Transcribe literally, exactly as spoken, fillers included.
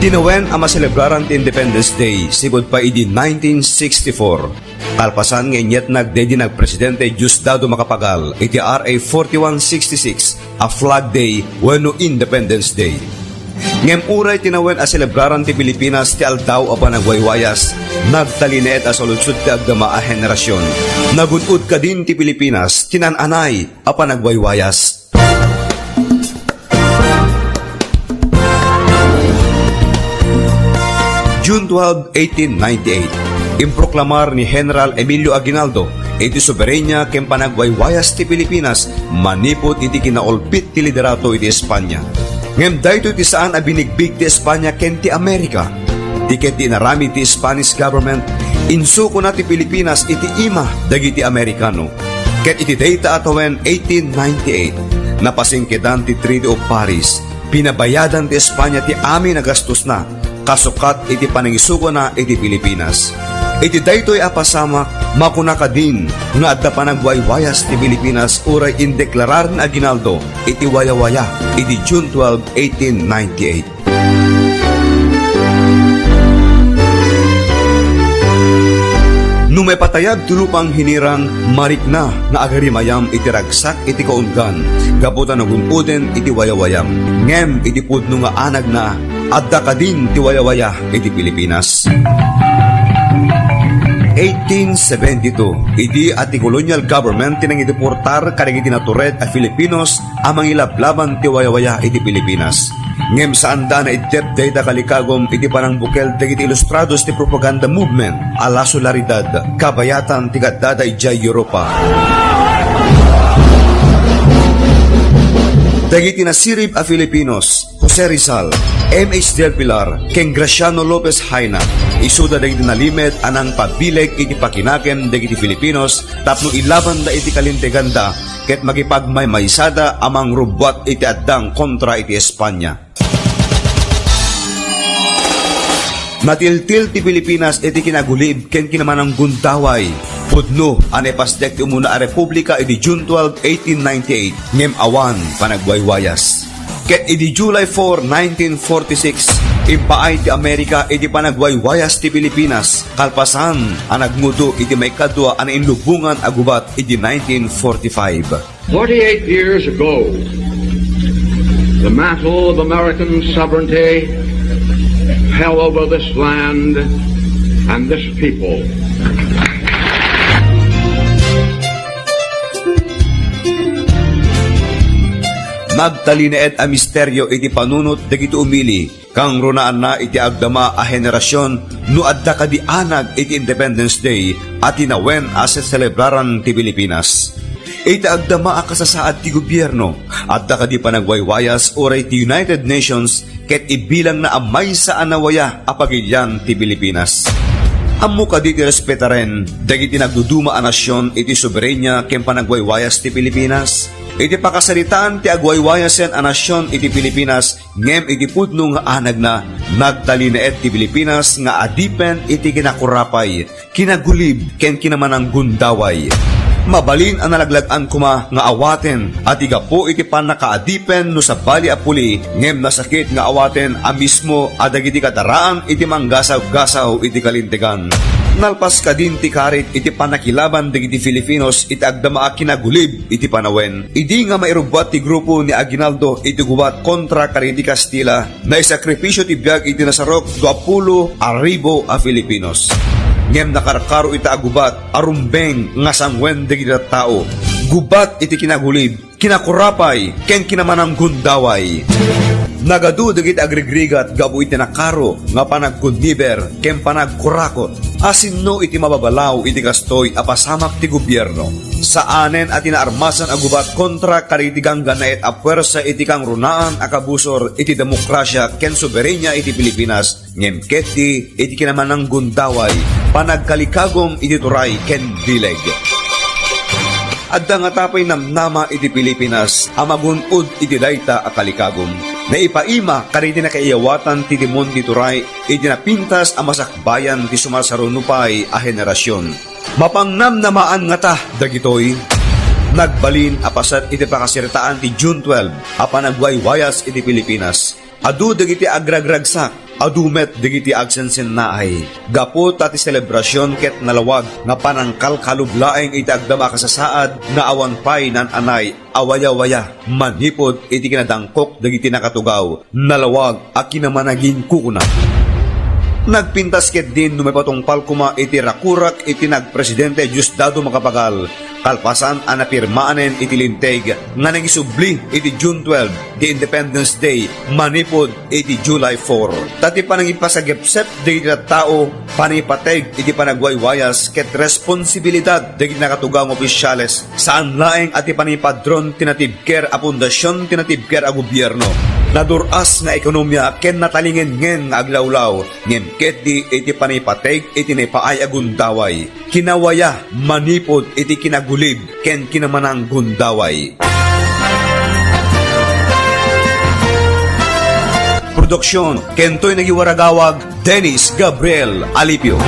Tinawen a maselebraran ti Independence Day sipud pay idi nineteen sixty-four. Kalpasan nga inyatnag daydi nagpresidente Diosdado Macapagal iti R A forty-one sixty-six a Flag Day wenno Independence Day. Ngem uray tinawen a selebraran ti Pilipinas ti Aldaw a Panagwaywayas, nagtalinaed a saludsod ti agdama a henerasyon. Nagun-od kadin ti Pilipinas ti naan-anay a panagwaywayas. June twelve, eighteen ninety-eight, improklamar ni General Emilio Aguinaldo iti soberania ken panagwaywayas ti Pilipinas manipud iti kinaulpit ti liderato iti Espanya. Ngem daytoy ti saan a binigbig ti Espanya ken ti Amerika. Ti ket ti inaramid ti Spanish government, insukona ti Pilipinas iti ima dagiti Amerikano. Ket iti dayta a tawen eighteen ninety-eight, napasingkedan ti Treaty of Paris. Pinabayadan ti Espanya ti amin a gastosna, kasukat iti panangisukona iti Pilipinas. Iti daytoy a pasamak, makuna kadin nga adda panagwaywayas ti Pilipinas uray indeklarar ni Aguinaldo iti wayawaya iti June twelve, eighteen ninety-eight. No maipatayab ti lupang hinirang, marikna nga agarimayam iti ragsak iti kaunggan gapu ta nagun-oden iti wayawayam. Ngem iti pudno nga anagna, adda kadin ti wayawaya iti Pilipinas. Eighteen seventy-two, idi a ti colonial government ti nangideportar kadagiti natured a Filipinos a mangilablaban ti wayawaya iti Pilipinas. Ngem saanda a naiddep dayta kalikagum iti panangbukel dagiti ilustrados ti propaganda movement a La Solidaridad, kabayatan ti kaddada idiay Europa. Dagiti nasirib a Filipinos, Jose Rizal, M H del Pilar, ken Graciano Lopez Jaena, isuda dagiti nalimed a nangpabileg iti pakinakem dagiti Filipinos tapno ilabanda iti kalinteganda ket makipagmaymaysada a mangrubbuat iti addang kontra iti Espanya. Natiltil ti Pilipinas iti kinagulib ken kinamanaggundaway. Pudno a naipasdek ti umuna a republika idi June twelve, eighteen ninety-eight, ngem awan panagwaywayas. Ket idi July four, nineteen forty-six, impaay ti Amerika iti panagwaywayas ti Pilipinas, kalpasan a nagngudo iti maikadua a nainlubongan a gubat idi nineteen forty-five. Forty-eight years ago, the mantle of American sovereignty fell over this land and this people. Nagtalinaed a misterio iti panunot dagiti umili, kangrunaanna iti agdama a henerasyon no adda kadi anag iti Independence Day a tinawen a seselebraran ti Pilipinas. Iti agdama a kasasaad ti gobierno, adda kadi panagwaywayas uray ti United Nations ket ibilangna a maysa a nawaya a pagilian ti Pilipinas. Ammo kadi ti respetaren dagiti nagduduma a nasion iti soberania ken panagwaywayas ti Pilipinas? Iti pakasaritaan ti agwaywayasen a nasion iti Pilipinas, ngem iti pudno nga anagna, nagtalinaed ti Pilipinas nga adipen iti kinakurapay, kinagulib, ken kinamananggundaway. Mabalin a nalaglag-an koma nga awaten a ti gapu iti pannakaadipen no sabali a puli, ngem nasakit nga awaten a mismo a dagiti kadaraan iti manggasawgasaw iti kalintegan. Nalpas kadin ti karit iti pannakilaban dagiti Filipinos iti agdama a kinagulib iti panawen. Idi nga mairubbuat ti grupo ni Aguinaldo iti gubat kontra kadagiti Kastila, naisakripisio ti biag iti nasarok dua pulo a ribu a Filipinos. Ngem nakarkaro ita a gubat a rumbeng nga sanguen dagiti tattao. Gubat iti kinagulib, kinakurapay, ken kinamananggundaway. Nagadu dagiti agrigrigat gapu iti nakaro nga panagkunniber ken panagkurakot. Asinno iti mababalaw iti kastoy a pasamak ti gobierno? Saanen a ti naarmasan a gubat kontra kadagiti ganggannaet a puersa iti kangrunaan a kabusor iti demokrasia ken soberania iti Pilipinas, ngem ketdi iti kinamananggundaway, panagkalikagum iti turay ken bileg. Adda ngata pay namnama iti Pilipinas a magun-od iti dayta a kalikagum. Naipaima kadagiti nakaiyawatan ti demon ti turay iti napintas a masakbayan ti sumasaruno pay a henerasyon. Mapangnamnamaan ngata dagitoy? Nagbalin a paset iti pakasaritaan ti June twelve a panagwaywayas iti Pilipinas. Adu dagiti agragragsak Adu met dagiti agsensennaay. Gapu ta ti selebrasion ket nalawag nga panangkalkalub laeng iti agdama a kasasaad nga awan pay naan-anay a wayawaya manipud iti kinadangkok dagiti nakatugaw, nalawag a kinamanaging kukuna. Nagpintas ketdin no maipatungpal koma iti rakurak iti nagpresidente Diosdado Macapagal, kalpasan a napirmaanen iti linteg nga nangisubli iti June twelve, the Independence Day, manipud iti July four. Ta ti panangipasagepsep dagiti tattao, panangipateg iti panagwaywayas ket responsibilidad dagiti nakatugaw nga opisyales. Saan laeng a ti panangipadron ti natibker a pundasion ti natibker a gobierno. Nadur-as nga ekonomia ken natalingengen nga aglawlaw, ngem ketdi iti panangipateg iti naipaay a gundaway. Kinawaya manipud iti kinagulib ken kinamanang gundaway. Produksion ken toy nagiwaragawag Dennis Gabriel Alipio.